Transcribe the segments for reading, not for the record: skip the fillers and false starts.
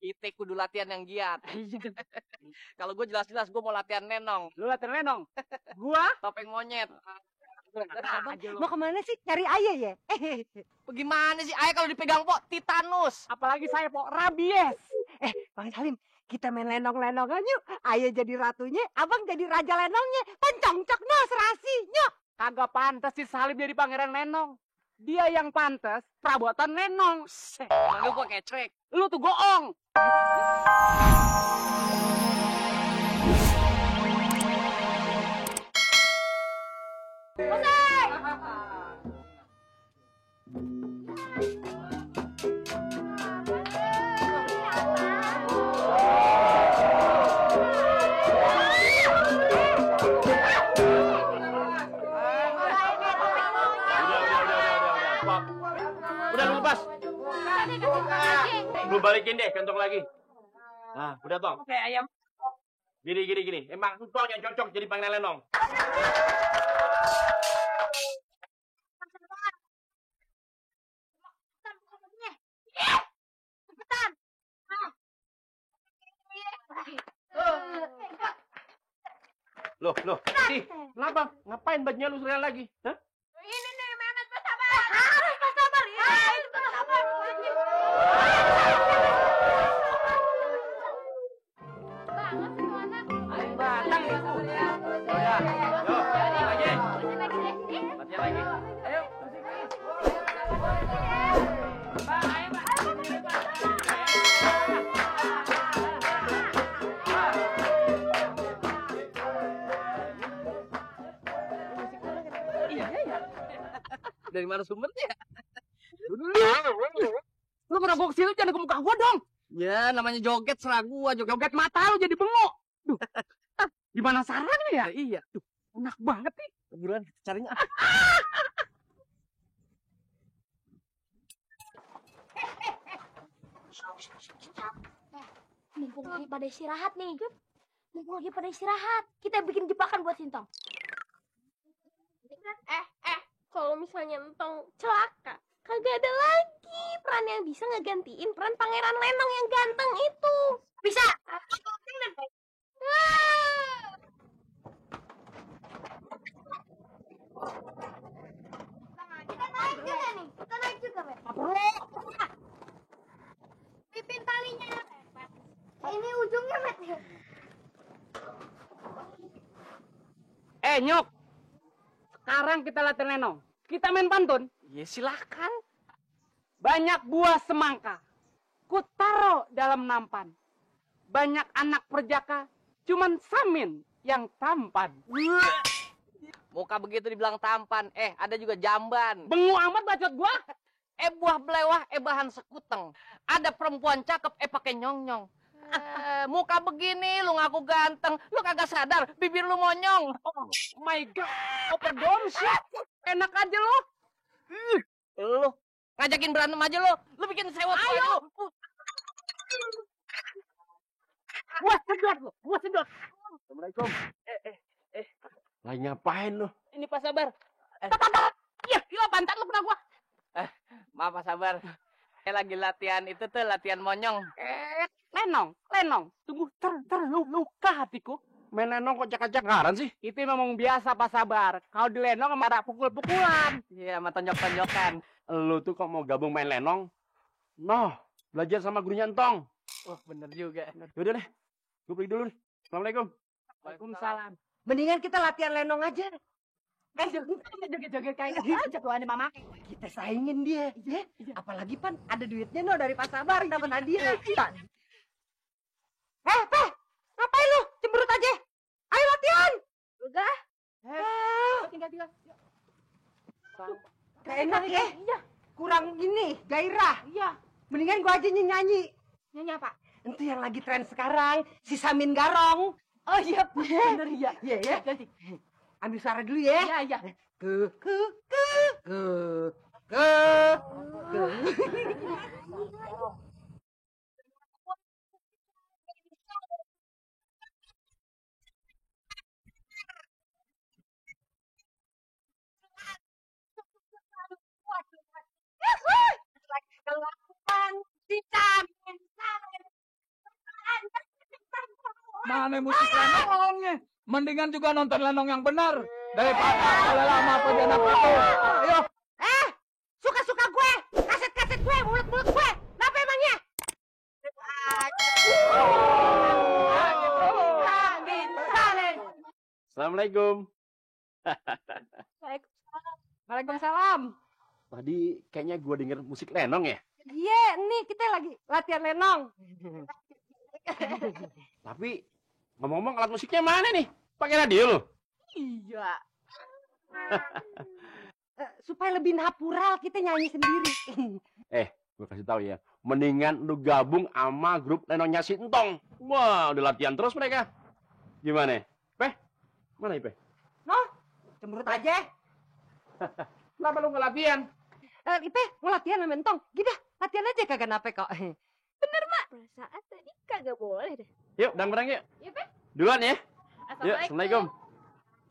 Kita kudu latihan yang giat. Kalau gue jelas-jelas gue mau latihan lenong. Lu latihan lenong. Gua Topeng monyet. Abang, mau kemana sih? Cari ayah ya? Bagaimana sih ayah kalau dipegang po titanus? apalagi saya po rabies. Bang Salim, kita main lenong-lenongan yuk. Ayah jadi ratunya, abang jadi raja lenongnya. Pencongcok no serasinya. Kagak pantas si Salim jadi pangeran lenong. Dia yang pantas perabotan lenong. Manggil gue kecrek. Lu tuh goong. Udah lu lepas. Lu balikin deh kantong lagi. Nah, udah tong. Oke ayam. Gini. Emang tong yang cocok jadi pangeran lenong. Loh, Ih, kenapa? Ngapain bajunya lu surian lagi? Hah? Ini nih Mehmet Pak Sabar. Pak Sabar ya. Pak Sabar. Banget tuh anak. Ayo batang itu. Oh ya. Yo, lagi. Latihan lagi. Ayo. Dari mana sumbernya? Lu pernah gua kesini jangan ke muka gua dong. Ya namanya joget serah gua Joget mata lu jadi bengok. Duh. Di mana sarangnya ya? Iya. Duh, enak banget nih. Buruan kita carinya. Mumpung lagi pada istirahat nih. Mumpung lagi pada istirahat. Kita bikin jebakan buat Sintong. Kalau misalnya Entong celaka, kagak ada lagi peran yang bisa ngegantiin peran Pangeran Lenong yang ganteng itu. Bisa. Kita naik juga nih. Kita naik juga, Bet. Pipin talinya. Ini ujungnya, Bet. Nyok. Sekarang kita latihan lenong. Kita main pantun. Ya silahkan. Banyak buah semangka. Kutaro dalam nampan. Banyak anak perjaka. Cuman Samin yang tampan. Muka begitu dibilang tampan. Ada juga jamban. Bengu amat bacot gua. Buah belewah, bahan sekuteng. Ada perempuan cakep, pakai nyong-nyong. Muka begini, lu ngaku ganteng. Lu kagak sadar, bibir lu monyong. Oh my god. Overdome shit. Enak aja lo. Lu ngajakin berantem aja lu. Lu bikin sewot aja lu. Gua sedot lo. Gua sedot. Assalamualaikum. Lagi ngapain lu? Ini Pak Sabar. Iya, gila pantat lu pernah gua. Maaf Pak Sabar. Saya lagi latihan itu tuh, latihan monyong. Lenong. Tunggu, terluka hatiku. Main lenong kok cakap-cakaran sih? Itu memang biasa Pak Sabar. Kalau di lenong sama ada pukul-pukulan. Iya, sama tonjok-tonjokan. Lu tuh kok mau gabung main lenong? Noh, belajar sama gurunya Entong. Wah, bener juga. Yaudah deh, gue pergi dulu nih. Assalamualaikum. Waalaikumsalam. Mendingan kita latihan lenong aja. Joget-joget kayak jagoan mama. Kita saingin dia. Ya? Apalagi Pan, ada duitnya no dari Pak Sabar. Dapat hadiah. Teh. Ngapain lu? Cemberut aja. Ayo latihan. Udah. Tinggal. Gak enak ya? Iya. Kurang ini, gairah. Iya. Mendingan gua aja nyanyi. Nyanyi apa? Itu yang lagi tren sekarang, si Samin Garong. Oh iya, bener iya. Iya ya. Ganti. Ambil suara dulu ya. Iya. Ke. Mana musik lenongnya? Mendingan juga nonton lenong yang benar daripada lama pejana itu. Ayo. Suka-suka gue, kaset-kaset gue, mulut-mulut gue. Kenapa emangnya? Assalamualaikum. Waalaikumsalam. Tadi kayaknya gua denger musik lenong ya. Iya, nih kita lagi latihan lenong. Tapi ngomong-ngomong alat musiknya mana nih? Pakai radio lo? Iya. Supaya lebih natural kita nyanyi sendiri. Gua kasih tahu ya. Mendingan lu gabung sama grup lenongnya si Entong. Wah, udah latihan terus mereka. Gimana? Mana Ipe? Cemberut aja. Kenapa lu nggak latihan? Ipe, mau latihan sama Entong. Gida, latihan aja kagak nape kok. Perasaan tadi kagak boleh deh. Yuk, bareng yuk. Iya, Pe. Duluan ya. Yuk, Assalamualaikum.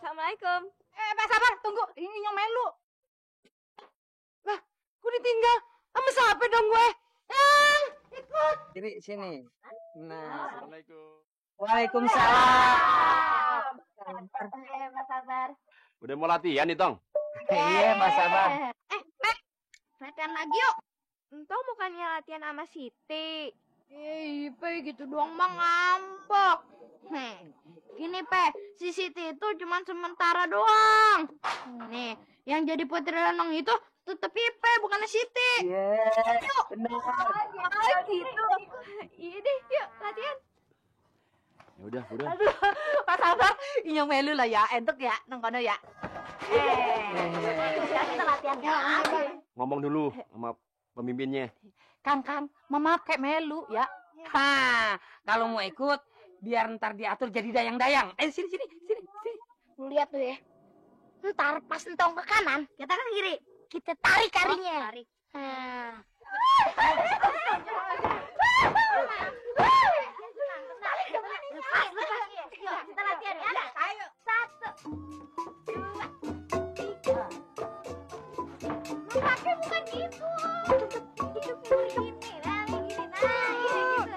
Assalamualaikum. Pak sabar, tunggu. Ini yang melu. Lah, gue ditinggal. Sama siapa dong gue? Ikut. Sini. Nah. Assalamualaikum. Waalaikumsalam. Mas Sabar. Udah mau latihan nih, Tong? Iya, Mas Sabar. Latihan lagi yuk. Entong bukannya latihan sama Siti. Pe, gitu doang mah ngambek. Gini, Pe, si Siti itu cuma sementara doang. Nih, yang jadi putri lenong itu tetep Ipe, bukannya Siti. Iya, benar. Gitu. Iya deh, yuk latihan. Ya udah. Aduh, Pak Sabar, inyong melu lah ya, entuk ya, nongkono ya. Kita latihan lagi. Ngomong dulu sama pemimpinnya. Kang, memakai melu ya. Kalau mau ikut, biar ntar diatur jadi dayang-dayang. Sini. Lu lihat tuh ya. Ntar pas entong ke kanan, kita kan kiri. Kita tarik karinya. Tarik. Kita latihan ya. Ayo. 1, 2, 3. Pakai bukan gitu. Ini. Nah, gini.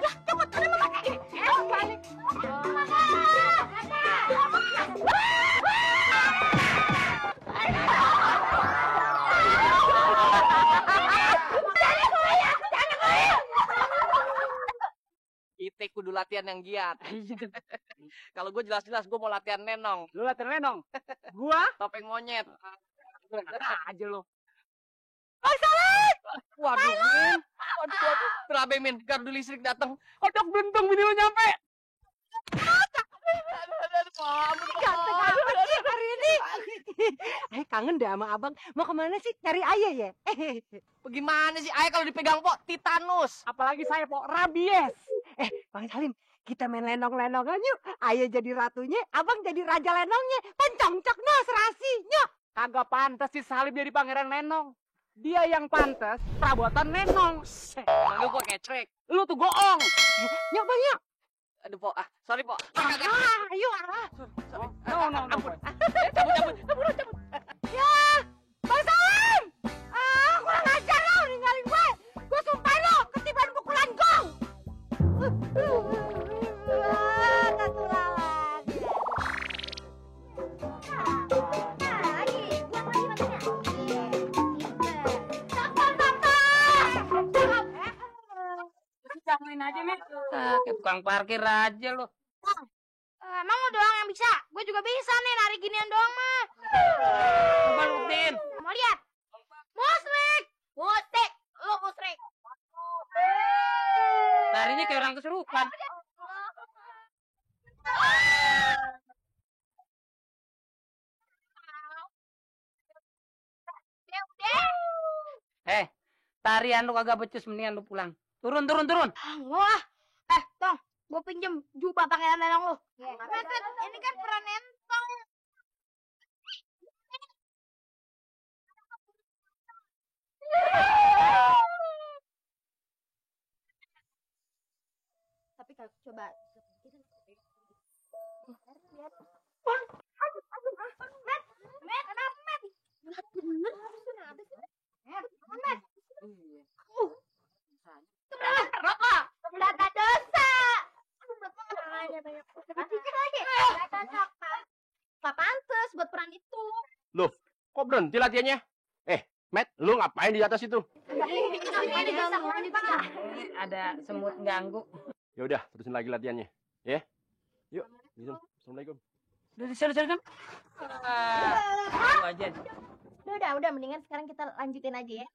Ya, cepet udah memakai. Balik. Kita kudu latihan yang giat. Kalau gue jelas-jelas gue mau latihan lenong. Lu latihan lenong. Gua Topeng monyet. aja lu. Waduh, Min. Waduh. Berabe, Min. Gardu listrik datang. Kodok bentung bini lu nyampe. Ganteng amat sih hari ini. Kangen deh sama abang. Mau kemana sih? Cari ayah ya? Bagaimana sih? Ayah kalau dipegang, Pok, titanus. Apalagi saya kok rabies. Bang Salim, kita main lenong-lenongan yuk. Ayah jadi ratunya, abang jadi raja lenongnya. Pencongcok no serasinya. Kagak pantas si Salim jadi pangeran lenong. Dia yang pantas perabotan lenong. Lu, Pok, ngecrek. Lu tuh goong. Yuk bang yuk. Aduh, Pok. Sorry, Pok. Ayo. No. Cabut. Ya, Bang Salim. Kurang ajar lo ninggalin gue. Gue sumpahin lo ketiban pukulan gong. Jangan aja, Mit. Kayak tukang parkir aja lo. Emang lu doang yang bisa? Gue juga bisa nih narik ginian doang mah. Coba lu, Din. Mau lihat? Musrik. Lu musrik. Larinya kayak orang kesurupan. Tarian lu kagak becus, mendingan lu pulang. Turun. Wah. Tong, gue pinjem jubah pangeran lenong lu. Ini kan peran Entong. Tapi kalau coba rokok. Dosa. nggak pantas buat peran itu. Kok berhenti latihannya? Matt, lu ngapain di atas itu? Ini gangguan, Pak. Ada semut ganggu. Ya udah, terusin lagi latihannya. Ya. Yuk, Assalamualaikum. Udah disini kan? Aja. Udah, mendingan sekarang kita lanjutin aja ya.